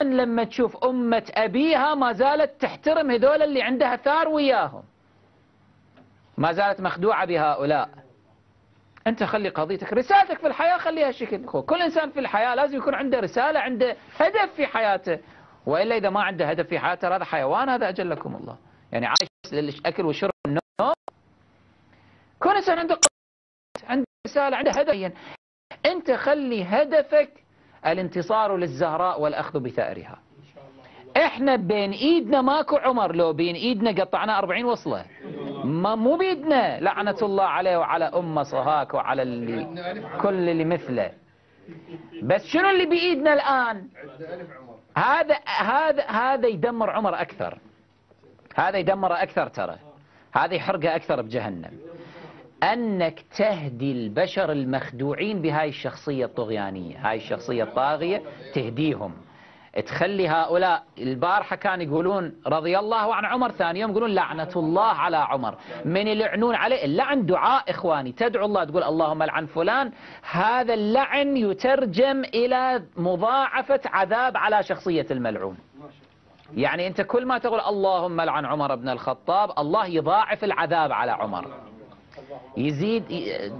لما تشوف أمة أبيها ما زالت تحترم هذول اللي عندها ثار وياهم، ما زالت مخدوعة بهؤلاء. أنت خلي قضيتك، رسالتك في الحياة خليها شكل. كل إنسان في الحياة لازم يكون عنده رسالة، عنده هدف في حياته، وإلا إذا ما عنده هدف في حياته هذا حيوان، هذا أجلكم الله، يعني عايش للأكل والشرب والنوم. كل إنسان عنده قضية، عنده رسالة، عنده هدف. أنت خلي هدفك الانتصار للزهراء والأخذ بثأرها. إحنا بين إيدنا ماكو عمر، لو بين إيدنا قطعنا 40 وصلة، ما مو بيدنا، لعنة الله عليه وعلى أم صهاك وعلى اللي كل اللي مثله. بس شنو اللي بإيدنا الآن؟ هذا هذا هذا يدمر عمر أكثر، هذا يدمر أكثر ترى، هذا يحرقه أكثر بجهنم. أنك تهدي البشر المخدوعين بهاي الشخصية الطغيانية، هاي الشخصية الطاغية، تهديهم، تخلي هؤلاء. البارحة كان يقولون رضي الله عن عمر، ثاني يوم يقولون لعنة الله على عمر، من يلعنون عليه. اللعن دعاء إخواني، تدعو الله تقول اللهم لعن فلان، هذا اللعن يترجم إلى مضاعفة عذاب على شخصية الملعون. يعني أنت كل ما تقول اللهم لعن عمر بن الخطاب، الله يضاعف العذاب على عمر، يزيد،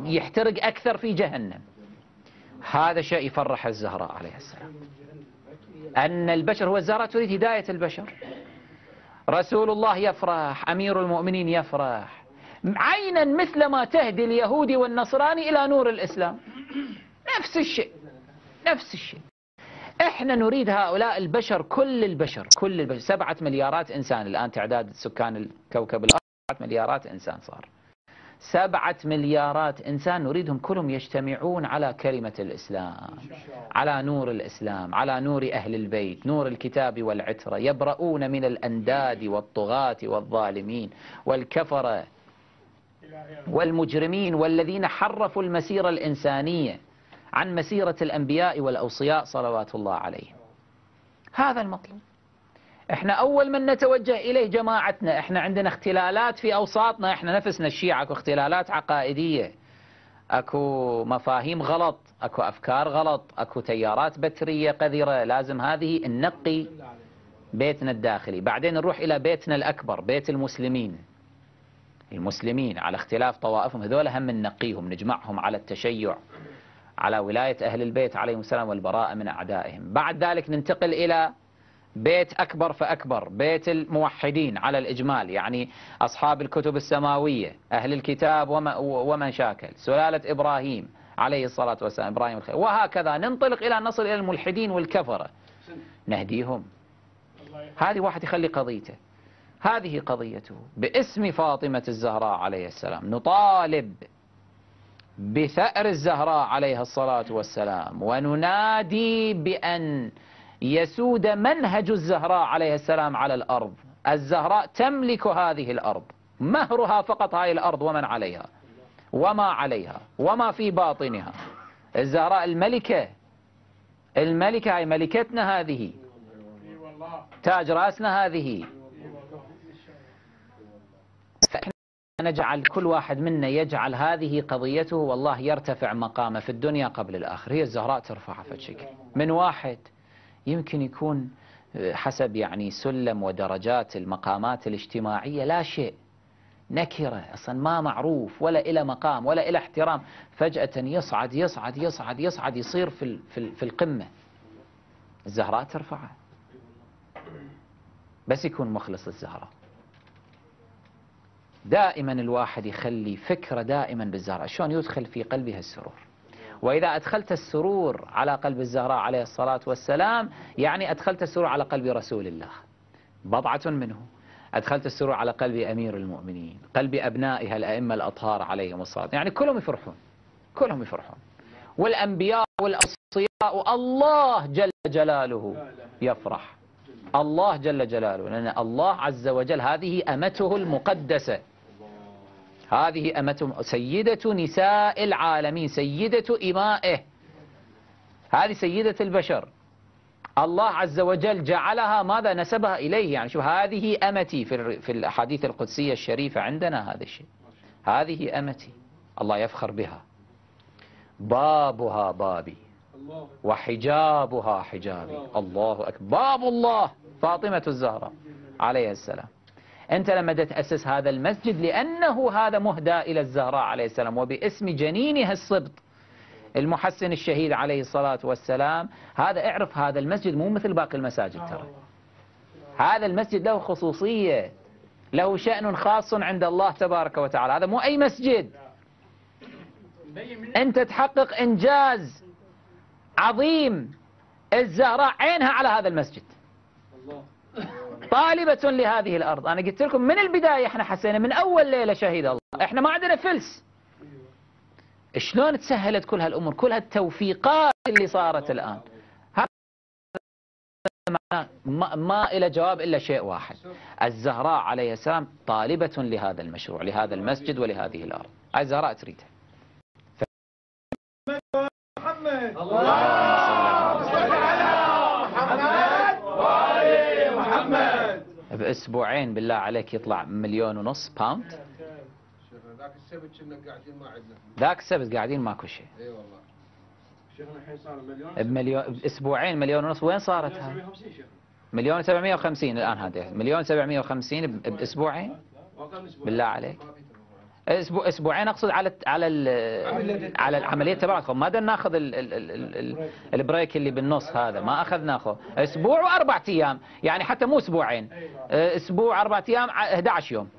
يحترق أكثر في جهنم. هذا شيء يفرح الزهراء عليه السلام، أن البشر، هو الزهراء تريد هداية البشر. رسول الله يفرح، أمير المؤمنين يفرح، عينا مثل ما تهدي اليهودي والنصراني إلى نور الإسلام. نفس الشيء، نفس الشيء. إحنا نريد هؤلاء البشر، كل البشر، كل البشر، 7 مليارات إنسان الآن تعداد سكان الكوكب الأرض، 7 مليارات إنسان صار، 7 مليارات إنسان، نريدهم كلهم يجتمعون على كلمة الإسلام، على نور الإسلام، على نور أهل البيت، نور الكتاب والعترة، يبرؤون من الأنداد والطغاة والظالمين والكفرة والمجرمين والذين حرفوا المسيرة الإنسانية عن مسيرة الأنبياء والأوصياء صلوات الله عليهم. هذا المطلوب. احنا أول من نتوجه إليه جماعتنا، احنا عندنا اختلالات في أوساطنا، احنا نفسنا الشيعة اكو اختلالات عقائدية، اكو مفاهيم غلط، اكو أفكار غلط، اكو تيارات بترية قذرة، لازم هذه ننقي بيتنا الداخلي. بعدين نروح إلى بيتنا الأكبر، بيت المسلمين. المسلمين على اختلاف طوائفهم، هذول هم ننقيهم، نجمعهم على التشيع، على ولاية أهل البيت عليهم السلام والبراءة من أعدائهم. بعد ذلك ننتقل إلى بيت أكبر فأكبر، بيت الموحدين على الإجمال، يعني أصحاب الكتب السماوية، أهل الكتاب ومن شاكل، سلالة إبراهيم عليه الصلاة والسلام، إبراهيم الخير، وهكذا ننطلق إلى نصل إلى الملحدين والكفرة، نهديهم. هذه واحد يخلي قضيته، هذه قضيته باسم فاطمة الزهراء عليه السلام. نطالب بثأر الزهراء عليها الصلاة والسلام، وننادي بأن يسود منهج الزهراء عليه السلام على الأرض. الزهراء تملك هذه الأرض، مهرها فقط هذه الأرض ومن عليها وما عليها وما في باطنها. الزهراء الملكة، الملكة هي ملكتنا هذه، تاج رأسنا هذه. فإحنا نجعل كل واحد منا يجعل هذه قضيته، والله يرتفع مقامه في الدنيا قبل الآخر. هي الزهراء ترفعه في شكل من واحد يمكن يكون حسب يعني سلم ودرجات المقامات الاجتماعية لا شيء، نكرة أصلا، ما معروف ولا إلى مقام ولا إلى احترام، فجأة يصعد يصعد يصعد يصعد يصير في القمة. الزهراء ترفعه، بس يكون مخلص للزهراء. دائما الواحد يخلي فكرة دائما بالزهراء، شلون يدخل في قلبها السرور. وإذا أدخلت السرور على قلب الزهراء عليه الصلاة والسلام، يعني أدخلت السرور على قلب رسول الله، بضعة منه، أدخلت السرور على قلب أمير المؤمنين، قلب أبنائها الأئمة الأطهار عليهم الصلاة، يعني كلهم يفرحون، كلهم يفرحون، والأنبياء والأوصياء، الله جل جلاله يفرح، الله جل جلاله، لأن الله عز وجل هذه أمته المقدسة، هذه أمته، سيدة نساء العالمين، سيدة إمائه، هذه سيدة البشر. الله عز وجل جعلها ماذا؟ نسبها إليه، يعني شوف هذه أمتي، في الأحاديث القدسية الشريفة عندنا هذا الشيء، هذه أمتي، الله يفخر بها، بابها بابي، وحجابها حجابي. الله أكبر. باب الله فاطمة الزهراء عليه السلام. أنت لما تأسس هذا المسجد لأنه هذا مهدى إلى الزهراء عليه السلام وباسم جنينها السبط المحسن الشهيد عليه الصلاة والسلام، هذا اعرف هذا المسجد مو مثل باقي المساجد ترى. هذا المسجد له خصوصية، له شأن خاص عند الله تبارك وتعالى. هذا مو أي مسجد. أنت تحقق إنجاز عظيم. الزهراء عينها على هذا المسجد، طالبة لهذه الأرض. أنا قلت لكم من البداية احنا حسينا من أول ليلة شهيد الله احنا ما عندنا فلس. شلون تسهلت كل هالأمور، كل هالتوفيقات اللي صارت الآن؟ هذا ما إلى جواب إلا شيء واحد: الزهراء عليه السلام طالبة لهذا المشروع، لهذا المسجد ولهذه الأرض. الزهراء تريدها. محمد اللهم صل على محمد وآل محمد. بأسبوعين بالله عليك يطلع 1.5 مليون pound. ذاك السبت كنا قاعدين ما عندنا، ذاك السبت قاعدين ماكو شيء. اي والله شيخنا الحين صار مليون بمليون باسبوعين 1.5 مليون. وين صارت هاي؟ 1,750,000 الان، هذه 1,750,000 باسبوعين بالله عليك. اسبوعين اقصد على على على العمليه تبعكم، ما ناخذ ال break اللي بالنص هذا ما اخذناه. اسبوع واربع ايام، يعني حتى مو اسبوعين، اسبوع 4 ايام 11 يوم.